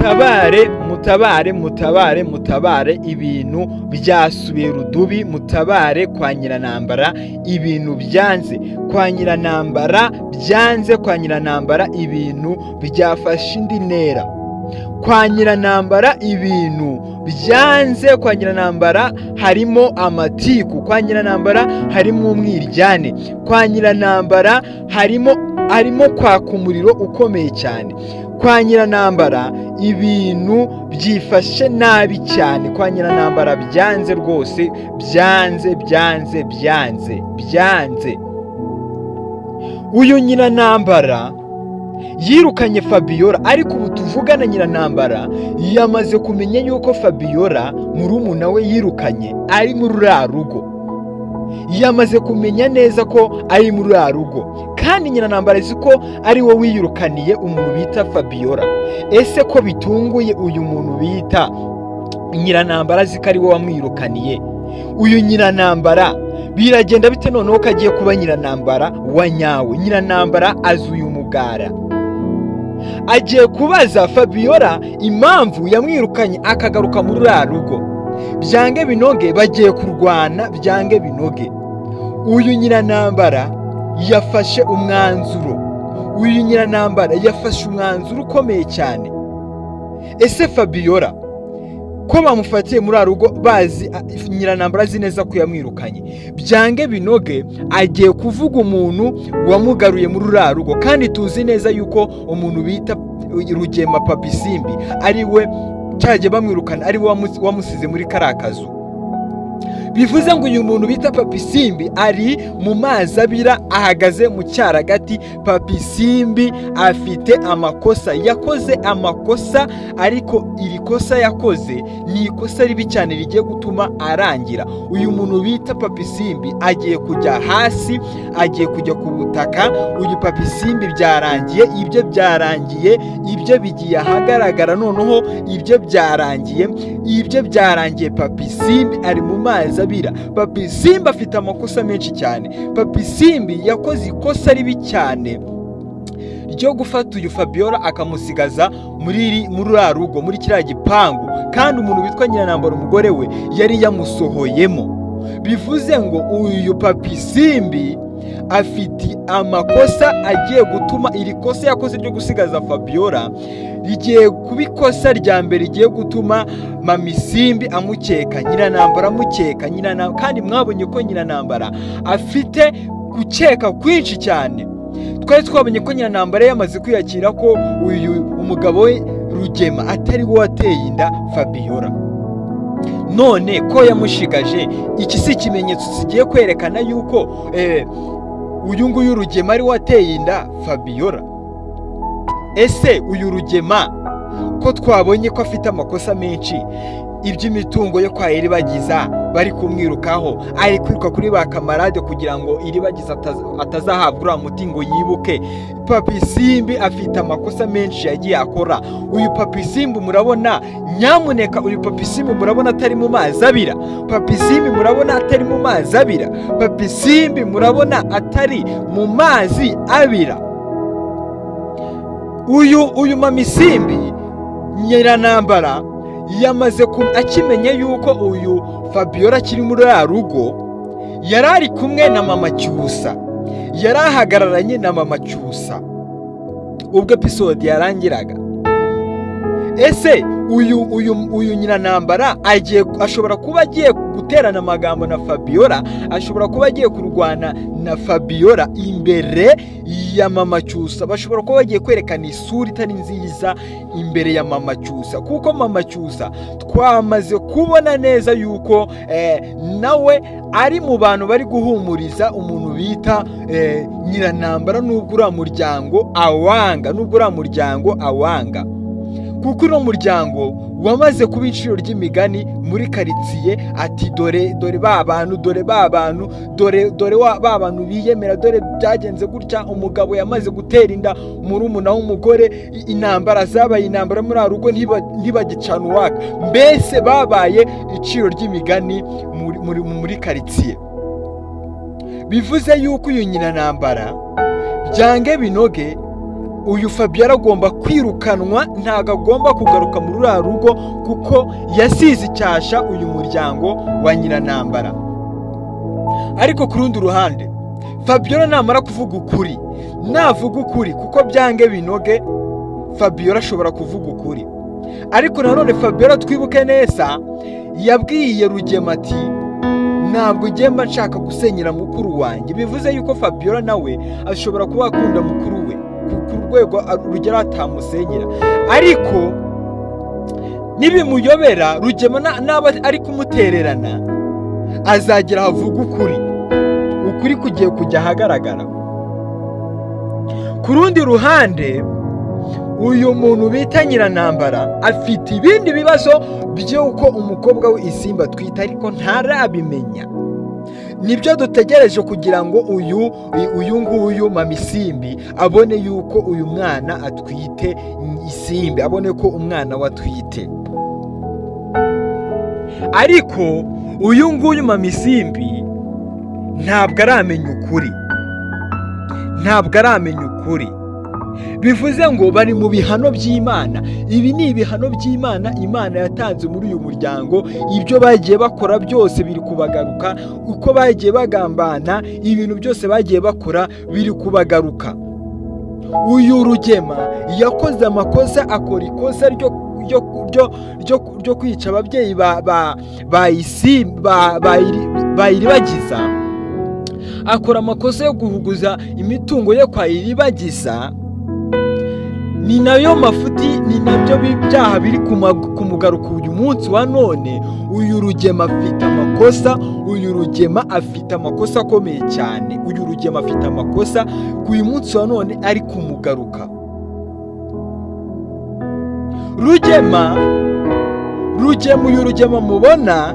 Mutabare, mutabare, mutabare, mutabare! Ibintu byasubiye rudubi. Mutabare kwa Nyiranambara, ibintu byanze. Kwa Nyiranambara byanze, kwa Nyiranambara ibintu byafashe indi ntera. Kwa Nyiranambara ibintu byanze, kwa Nyiranambara harimo amatiku, kwa Nyiranambara harimo umwiryane, kwa Nyiranambara harimo kwaka umuriro ukomeye cyane. Kwa Nyiranambara ibintu byifashe nabi cyane. Kwa Nyiranambara byanze rwose, byanze, byanze, byanze, byanze. Uyu Nyiranambara yirukanye Fabiola, ariko ubu tuvugana Nyiranambara yamaze kumenya yuko Fabiola murumuna we yirukanye ari muri ruriya rugo. Yamaze kumenya neza ko ari muri ruriya rugo, kandi Nyiranambara azi ko ari we wiyirukaniye umuntu bita Fabiola. Ese ko bitunguye uyu muntu bita Nyiranambara azi ko ari we wamwirukaniye, uyu Nyiranambara biragenda bite noneho ko agiye kuba Nyiranambara wa nyawe? Nyiranambara azi uyu mugara, agiye kubaza Fabiola impamvu yamwirukanye akagaruka muri ruriya rugo. Byange binoge bagiye kurwana, byange binoge. Uyu Nyiranambara yafashe umwanzuro, uyu Nyiranambara yafashe umwanzuro ukomeye cyane. Ese Fabiola ko bamufatiye muri rugo, bazi, Nyiranambara azi neza ko yamwirukanye, byange binoge agiye kuvuga umuntu wamugaruye muri ruriya rugo, kandi tuzi neza yuko umuntu bita Rugema Papisimbi ari we cyagiye bamwirukana, ari we wamusize muri kariya kazu. Bivuze ngo uyu muntu bita Papisimbi ari mu mazi abira, ahagaze mu cyaragati. Papisimbi afite amakosa, yakoze amakosa, ariko iri kosa yakoze ni ikosa ribi cyane rigiye gutuma arangira. Uyu muntu bita Papisimbi agiye kujya hasi, agiye kujya ku butaka. Uyu Papisimbi byarangiye, ibyo byarangiye, ibyo bigiye ahagaragara noneho, ibyo byarangiye, ibyo byarangiye. Papisimbi ari mu mazi abira. Papisimbi afite amakosa menshi cyane. Papisimbi yakoze ikosa ribi cyane ryo gufata uyu Fabiola akamusigaza muri ruriya rugo, muri kiriya gipangu, kandi umuntu witwa Nyiranambara umugore we yari yamusohoyemo. Bivuze ngo uyu Papisimbi afite amakosa agiye gutuma iri kosa yakoze ryo gusigaza Fabiola rigiye kuba ikosa rya mbere rigiye gutuma Mamisimbi amukeka, Nyiranambara amukeka. Kandi mwabonye ko Nyiranambara afite gukeka kwinshi cyane. Twari twabonye ko Nyiranambara yamaze kwiyakira ko uyu umugabo we Rugema atari we wateye inda Fabiola. None ko yamushigaje, iki si ikimenyetso kigiye kwerekana yuko uyu nguyu Rugema ari we wateye inda Fabiola? Ese uyu Rugema ko twabonye ko afite amakosa menshi, iby'imitungo yo kwa Iribagiza bari kumwirukaho, ari kwiruka kuri ba kamarade kugira ngo Iribagiza atazahabwa uriya muti ngo yibuke. Papisimbi afite amakosa menshi yagiye akora. Uyu Papisimbi murabona, nyamuneka, uyu Papisimbi murabona atari mu mazi abira? Papisimbi murabona atari mu mazi abira? Papisimbi murabona atari mu mazi abira? Uyu Mamisimbi, Nyiranambara yamaze akimenya yuko uyu Fabiola akiri muri ruriya rugo, yari ari kumwe na Mama Cyusa, yari ahagararanye na Mama Cyusa ubwo episode yarangiraga. Ese uyu Nyiranambara agiye, ashobora kuba agiye guterana amagambo na Fabiola, ashobora kuba agiye kurwana na Fabiola imbere ya Mama Cyusa. Bashobora kuba bagiye kwerekana isura itari nziza imbere ya Mama Cyusa, kuko Mama Cyusa twamaze kubona neza yuko nawe ari mu bantu bari guhumuriza umuntu bita Nyiranambara, nubwo uriya muryango awanga, nubwo uriya muryango awanga, kuko uno muryango wamaze kuba inciro ry'imigani muri karitsiye, ati: "Dore, dore ba bantu, dore ba bantu, dore, dore ba bantu biyemera, dore byagenze gutya, umugabo yamaze gutera inda murumuna w'umugore." Intambara zabaye intambara muri rugo, ntibagicana uwaka, mbese babaye iciro ry'imigani muri karitsiye. Bivuze yuko uyu Nyiranambara byange binoge Uyu Fabiola agomba kwirukanwa, ntabwo agomba kugaruka muri ruriya rugo kuko yasize icyasha uyu muryango wa Nyiranambara. Ariko ku rundi ruhande, Fabiola namara kuvuga ukuri, navuga ukuri, kuko byange binoge Fabiola ashobora kuvuga ukuri. Ariko nanone Fabiola, twibuke neza, yabwiye Rugema ati: "Ntabwo mba nshaka gusenyera mukuru wanjye." Bivuze yuko Fabiola nawe ashobora kuba akunda mukuru we ku rwego rugera atamusenyera. Ariko nibimuyobera, Rugema naba ari kumutererana, azagera ahavuga ukuri. Ukuri kugiye kujya ahagaragara. Ku rundi ruhande, uyu muntu bita Nyiranambara afite ibindi bibazo by'uko umukobwa we Isimbi atwite, ariko ntarabimenya. Nibyo dutegereje kugira ngo uyu nguyu mama Isimbi abone yuko uyu mwana atwite, Isimbi abone ko umwana we atwite. Ariko uyu nguyu mama Isimbi ntabwo aramenya ukuri, ntabwo aramenya ukuri. Bivuze ngo bari mu bihano by'Imana. Ibi ni ibihano by'Imana Imana yatanze muri uyu muryango. Ibyo bagiye bakora byose biri kubagaruka. Uko bagiye bagambana, ibintu byose bagiye bakora biri kubagaruka. Uyu Rugema yakoze amakosa, akora ikosa ryo kwica ababyeyi ba Iribagiza, akora amakosa yo guhuguza imitungo ye kwa Iribagiza. Ni nayo mafuti, ni nabyo byaha biri kumugaruka uyu munsi wa none. Uyu Rugema afite amakosa, uyu Rugema afite amakosa akomeye cyane. Uyu Rugema afite amakosa ku uyu munsi wa none ari kumugaruka. Rugema, Rugema, uyu Rugema mubona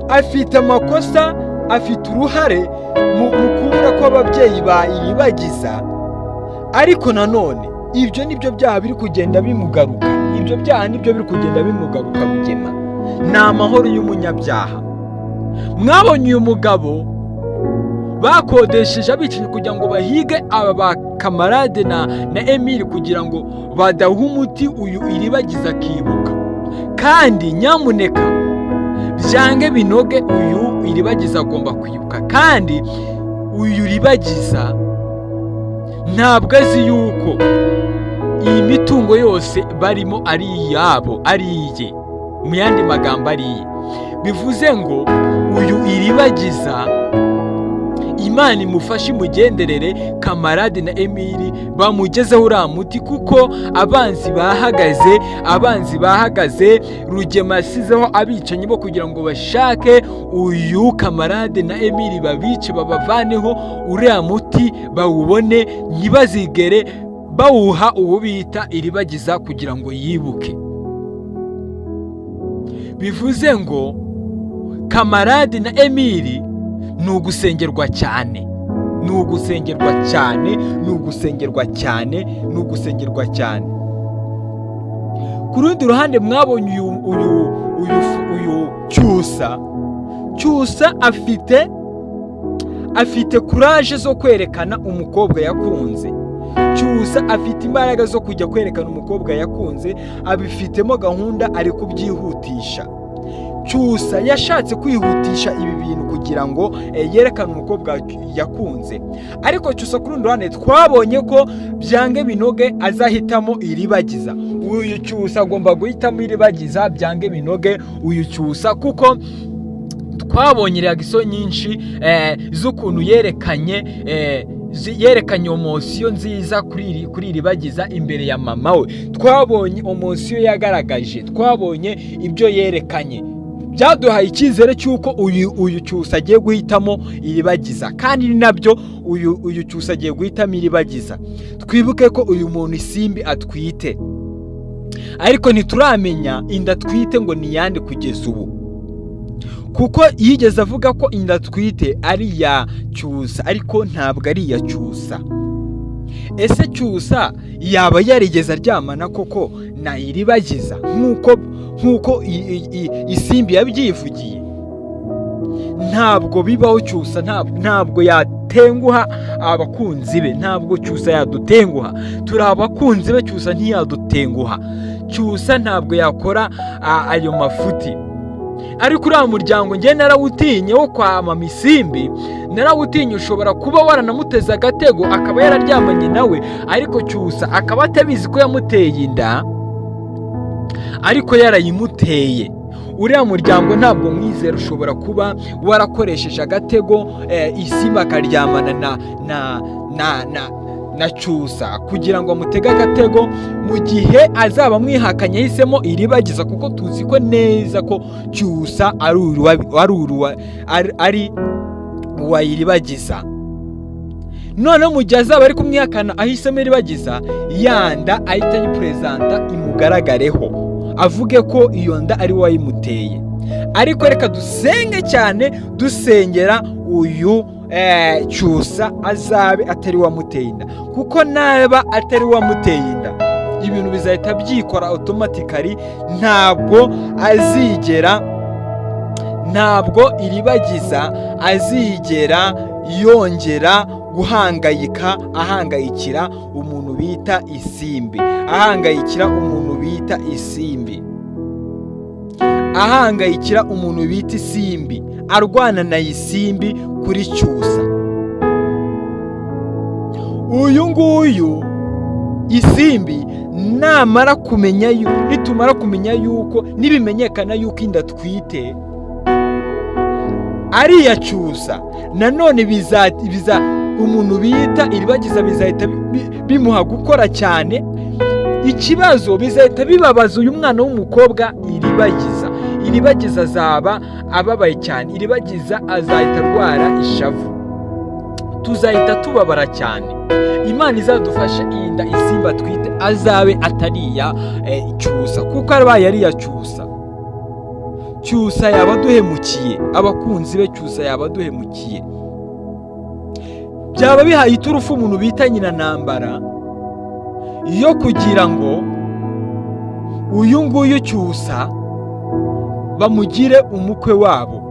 afite amakosa, afite uruhare mu kubura kw'ababyeyi ba Iribagiza. Ariko nanone ibyo nibyo byaha biri kugenda bimugaruka, ibyo byaha nibyo biri kugenda bimugaruka. Rugema ni amahoro y'umunyabyaha. Mwabonye uyu mugabo bakodesheje abicanyi kugira ngo bahige aba ba Kamarade na Emile, kugira ngo badaha umuti uyu Iribagiza akibuka. Kandi nyamuneka, byange binoge, uyu Iribagiza agomba kwibuka. Kandi uyu Iribagiza ntabwo azi yuko iyi mitungo yose barimo ari iyabo, ari iye, mu yandi magambo ari iye. Bivuze ngo uyu Iribagiza, Imana imufashe, imugenderere, Kamarade na Emili bamugezeho uriya muti, kuko abanzi bahagaze, abanzi bahagaze. Rugema yasizeho abicanyi bo kugira ngo bashake uyu Kamarade na Emili, babice, babavaneho uriya muti, bawubone, ntibazigere bawuha uwo bita Iribagiza kugira ngo yibuke. Bivuze ngo Kamarade na Emili ni ugusengerwa cyane, ni ugusengerwa cyane, ni ugusengerwa cyane, ni ugusengerwa cyane. Ku rundi ruhande, mwabonye uyu Cyusa. Cyusa afite courage zo kwerekana umukobwa yakunze. Cyusa afite imbaraga zo kujya kwerekana umukobwa yakunze, abifitemo gahunda, ari kubyihutisha. Cyusa yashatse kwihutisha ibi bintu kugira ngo yerekane umukobwa yakunze. Ariko Cyusa, ku rundi ruhande, twabonye ko byange binoge azahitamo Iribagiza. Uyu Cyusa agomba guhitamo Iribagiza byange binoge, uyu Cyusa, kuko twabonye réaction nyinshi z'ukuntu yerekanye émotion nziza kuri Iribagiza imbere ya mama we. Twabonye émotion yagaragaje, twabonye ibyo yerekanye, byaduhaye icyizere cy'uko uyu Cyusa agiye guhitamo Iribagiza. Kandi ni nabyo, uyu Cyusa agiye guhitamo Iribagiza. Twibuke ko uyu muntu Isimbi atwite, ariko ntituramenya inda atwite ngo ni iyande kugeza ubu, kuko yigeze avuga ko inda atwite ari iya Cyusa, ariko ntabwo ari iya Cyusa. Ese Cyusa yaba yarigeze aryamana koko na Iribagiza nk'uko Isimbi yabyivugiye? Ntabwo bibaho. Cyusa ntabwo yatekereza ko yatenguha abakunzi be. Ntabwo Cyusa yadutenguha, turi abakunzi be. Cyusa ntiyadutenguha, Cyusa ntabwo yakora ayo mafuti. Ariko uriya muryango njye narawutinye wo kwa Mama Isimbi, narawutinye. Ushobora kuba waranamuteze agatego akaba yararyamanye nawe, ariko Cyusa akaba atabizi ko yamuteye inda, ariko yarayimuteye. Uriya muryango ntabwo mwizera. Ushobora kuba warakoresheje agatego, Isimbi akaryamana na Cyusa kugira ngo amutege agatego mu gihe azaba amwihakanye ahisemo Iribagiza, kuko tuzi ko neza ko Cyusa ari uwa Iribagiza. Noneho mu gihe azaba ari kumwihakana ahisemo Iribagiza, yanda ahita ayiperezanta imugaragareho, avuge ko iyo nda ari we wayimuteye. Ariko reka dusenge cyane, dusengera uyu Cyusa azabe atari wamuteye inda, kuko naba atari wamuteye inda ibintu bizahita byikora automatically. Ntabwo azigera, ntabwo Iribagiza azigera yongera guhangayika, ahangayikira umuntu bita Isimbi, ahangayikira umuntu bita Isimbi, ahangayikira umuntu bita Isimbi, arwana na Isimbi kuri Cyusa. Uyu nguyu Isimbi namara kumenya, nitumara kumenya yuko, nibimenyekana yuko inda atwite ari iya Cyusa, nanone biza umuntu bita Iribagiza bizahita bimuha gukora cyane. Ikibazo bizahita bibabaza uyu mwana w'umukobwa Iribagiza. Iribagiza azaba ababaye cyane, Iribagiza azahita arwara ishavu, tuzahita tubabara cyane. Imana izadufashe iyi nda Isimbi atwite azabe atari iya Cyusa, kuko abaye ari iya Cyusa, Cyusa yaba aduhemukiye abakunzi be, Cyusa yaba aduhemukiye. Byaba bihaye iturufu umuntu bita nyina ntambara yo kugira ngo uyu nguyu Cyusa bamugire umukwe wabo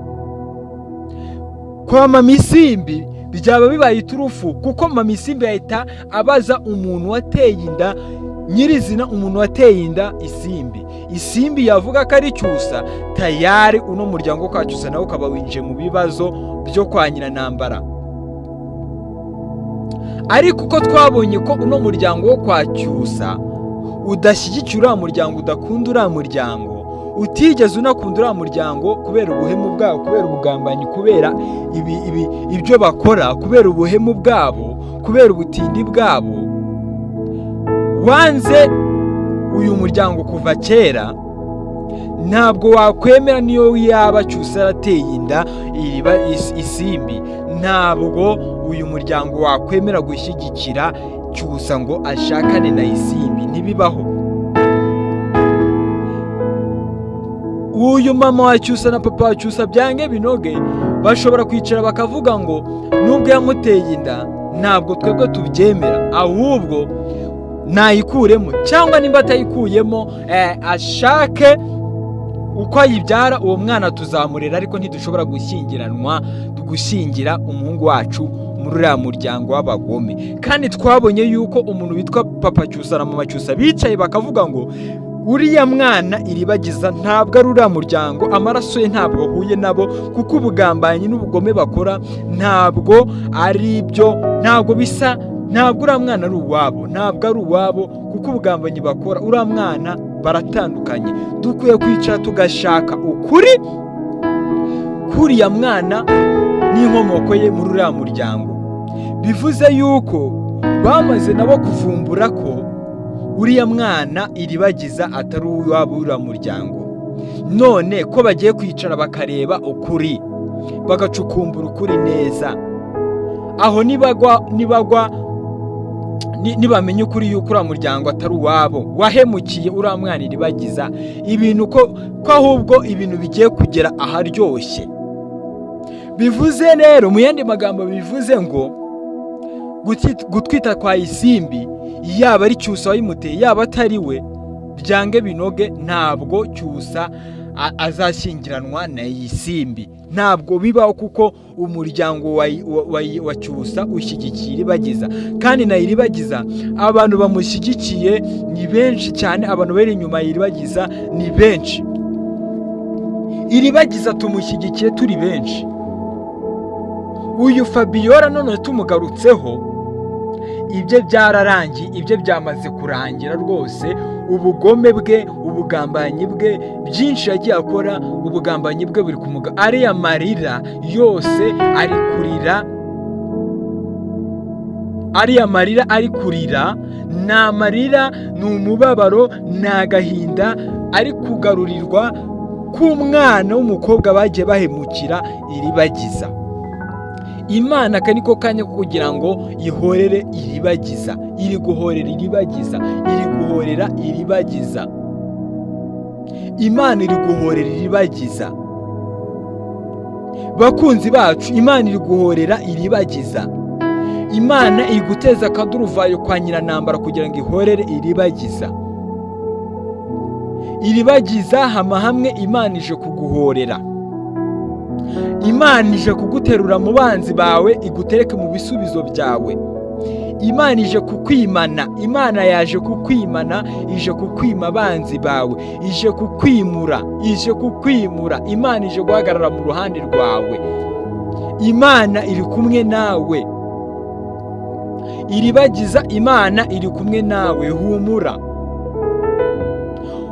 kwa Mama Isimbi. Byaba bibaye iturufu, kuko Mama Isimbi yahita abaza umuntu wateye inda nyirizina, umuntu wateye inda Isimbi. Isimbi yavuga ko ari Cyusa, tayari uno muryango kwa Cyusa nawe ukaba winjiye mu bibazo byo kwa Nyiranambara. Ariko uko twabonye ko uno muryango wo kwa Cyusa udashyigikiye uriya muryango, udakunda uriya muryango, utigeze unakunda uriya muryango kubera ubuhemu bwabo, kubera ubugambanyi, kubera ibi ibyo bakora, kubera ubuhemu bwabo, kubera ubutindi bwabo, wanze uyu muryango kuva kera, ntabwo wakwemera niyo yaba Cyusa yarateye inda iriba Isimbi, ntabwo uyu muryango wakwemera gushyigikira Cyusa ngo ashakane na Isimbi, ntibibaho. Uyu mama wa Cyusa na papa wa Cyusa, byange binoge, bashobora kwicara bakavuga ngo nubwo yamuteye inda ntabwo twebwe tubyemera, ahubwo nayikuremo, cyangwa nimba atayikuyemo ashake uko ayibyara, uwo mwana tuzamurera, ariko ntidushobora gushyingiranwa, gushyingira umuhungu wacu muri uriya muryango w'abagome. Kandi twabonye yuko umuntu witwa papa Cyusa na mama Cyusa bicaye bakavuga ngo uriya mwana Iribagiza ntabwo ari uriya muryango, amaraso ye ntabwo ahuye nabo, kuko ubugambanyi n'ubugome bakora ntabwo ari ibyo, ntabwo bisa, ntabwo uriya mwana ari uwabo, ntabwo ari uwabo, kuko ubugambanyi bakora uriya mwana baratandukanye. Dukwiye kwicara tugashaka ukuri k'uriya mwana n'inkomoko ye muri uriya muryango. Bivuze yuko bamaze nabo kuvumbura ko uriya mwana Iribagiza atari uwabo uriya muryango. None ko bagiye kwicara bakareba ukuri, bagacukumbura ukuri neza, aho nibagwa nibamenya ukuri yuko uriya muryango atari uwabo wahemukiye uriya mwana Iribagiza, ibintu ko ahubwo ibintu bigiye kugera aharyoshye. Bivuze rero mu yandi magambo, bivuze ngo gutwita kwa Isimbi, yaba ari Cyusa wayimuteye, yaba atari we, byange binoge ntabwo Cyusa azashyingiranwa na Isimbi. Ntabwo bibaho, kuko umuryango wa Cyusa ushyigikiye Iribagiza, kandi na Iribagiza abantu bamushyigikiye ni benshi cyane. Abantu bari inyuma ya Iribagiza ni benshi. Iribagiza tumushyigikiye turi benshi. Uyu Fabiola none tumugarutseho, ibye byararangiye, ibye byamaze kurangira rwose. Ubugome bwe, ubugambanyi bwe, byinshi yagiye akora, ubugambanyi bwe buri kumuga. Ariya marira yose ari kurira, ariya marira ari kurira ni amarira, ni umubabaro, ni agahinda ari kugarurirwa k'umwana w'umukobwa bagiye bahemukira, Iribagiza. Imana aka niko kanya ko kugira ngo ihorere Iribagiza. Iri guhorera Iribagiza, iri guhorera Iribagiza. Imana iri guhorera Iribagiza. Bakunzi bacu, Imana iri guhorera Iribagiza. Imana iri guteza akaduruvayo kwa Nyiranambara kugira ngo ihorere Iribagiza. Iribagiza, hama hamwe, Imana ije kuguhorera. Imana ije kuguterura mu banzi bawe, igutereke mu bisubizo byawe. Imana ije kukwimana. Imana yaje kukwimana, ije kukwima abanzi bawe, ije kukwimura, ije kukwimura. Imana ije guhagarara mu ruhande rwawe. Imana iri kumwe nawe, Iribagiza. Imana iri kumwe nawe, humura.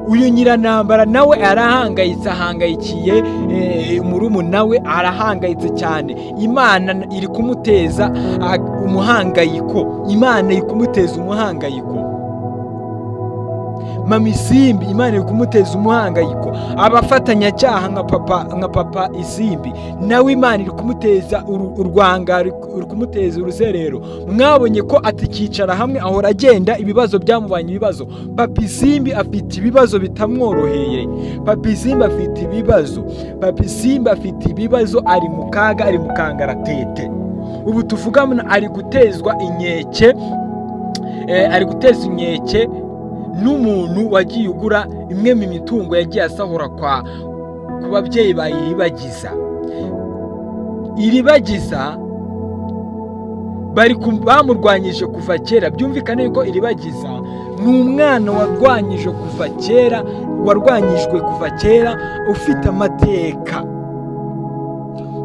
Uyu Nyiranambara nawe arahangayitse, ahangayikiye murumuna we, arahangayitse cyane. Imana iri kumuteza umuhangayiko, Imana iri kumuteza umuhangayiko. Mama Isimbi, Imana iri kumuteza umuhangayiko. Abafatanyacyaha nka papa Isimbi, nawe Imana iri kumuteza urwanga, iri kumuteza uruzerero. Mwabonye ko atikicara hamwe, ahora agenda. Ibibazo byamubanye ibibazo. Papa Isimbi afite ibibazo bitamworoheye. Papa Isimbi afite ibibazo, Papa Isimbi afite ibibazo, ari mu kaga, ari mu kangaratete. Ubu tuvugana ari gutezwa inkeke, ari guteza inkeke n'umuntu wagiye ugura imwe mu mitungo yagiye asahura kwa ku babyeyi ba Iribagiza. Iribagiza bari bamurwanyije kuva kera. Byumvikane yuko Iribagiza ni umwana warwanyije kuva kera, warwanyijwe kuva kera, ufite amateka.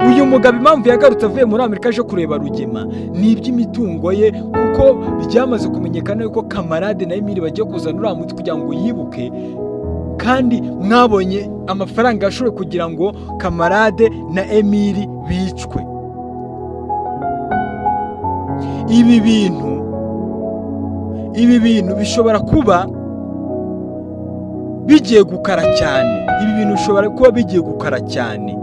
Uyu mugabo impamvu yagarutse avuye muri Amerika aje kureba Rugema ni iby'imitungo ye, kuko byamaze kumenyekana yuko Kamarade na Emile bagiye kuzana uriya muti kugira ngo yibuke. Kandi mwabonye amafaranga yashoboye kugira ngo Kamarade na Emile bicwe. Ibi bintu bishobora kuba bigiye gukara cyane. Ibi bintu bishobora kuba bigiye gukara cyane.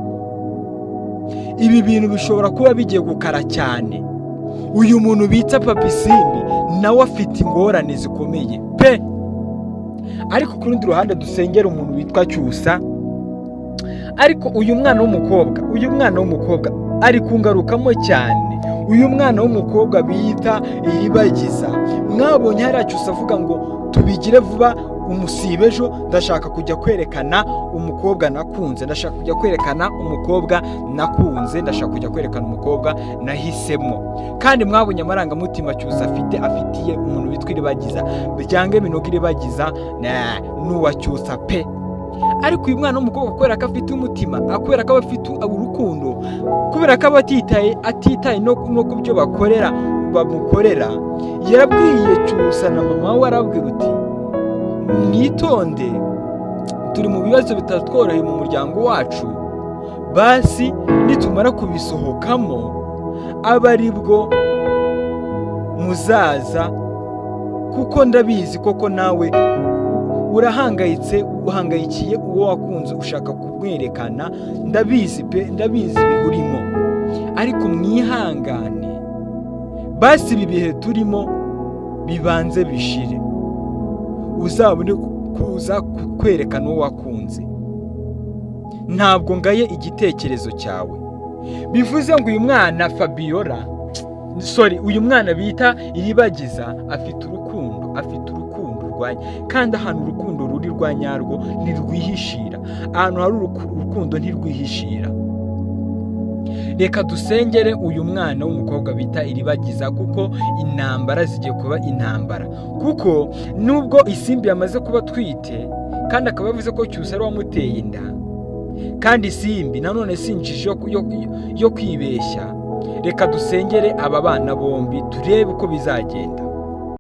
Ibi bintu bishobora kuba bigiye gukara cyane. Uyu muntu bita Papa Isimbi nawe afite ingorane zikomeye pe. Ariko ku rundi ruhande dusengera umuntu witwa Cyusa. Ariko uyu mwana w'umukobwa ari kungarukamo cyane, uyu mwana w'umukobwa bita Iribagiza. Mwabonye hariya Cyusa avuga ngo tubigire vuba, umusibe ejo, ndashaka kujya kwerekana umukobwa nakunze, ndashaka kujya kwerekana umukobwa nakunze, ndashaka kujya kwerekana umukobwa nahisemo. Kandi mwabonye amarangamutima Cyusa afite, afitiye umuntu witwa Iribagiza. Byange binoga, Iribagiza n'uwa Cyusa pe. Ariko uyu mwana w'umukobwa, kubera ko afite umutima, kubera ko aba afite urukundo, kubera ko aba atitaye no ku byo bamukorera, yarabwiye Cyusa na mama we, arabwira uti: "Mwitonde, turi mu bibazo bitatworoheye mu muryango wacu. Basi nitumara kubisohokamo abe aribwo muzaza, kuko ndabizi koko nawe urahangayitse, uhangayikiye uwo wakunze, ushaka kumwerekana. Ndabizi pe, ndabizi bihurimo, ariko mwihangane, basi ibi bihe turimo bibanze bishire, uzabone kuza kwerekana uwo wakunze. Ntabwo ngaye igitekerezo cyawe." Bivuze ngo uyu mwana Fabiola, sorry, uyu mwana bita Iribagiza afite urukundo, afite urukundo rwanya. Kandi ahantu urukundo ruri rwa nyarwo ntirwihishira. Ahantu hari urukundo ntirwihishira. Reka dusengere uyu mwana w'umukobwa bita Iribagiza, kuko intambara zigiye kuba intambara, kuko nubwo Isimbi yamaze kuba atwite kandi akaba yavuze ko Cyusa ari wamuteye inda, kandi Isimbi nanone si injiji yo kwibeshya. Reka dusengere aba bana bombi, turebe uko bizagenda.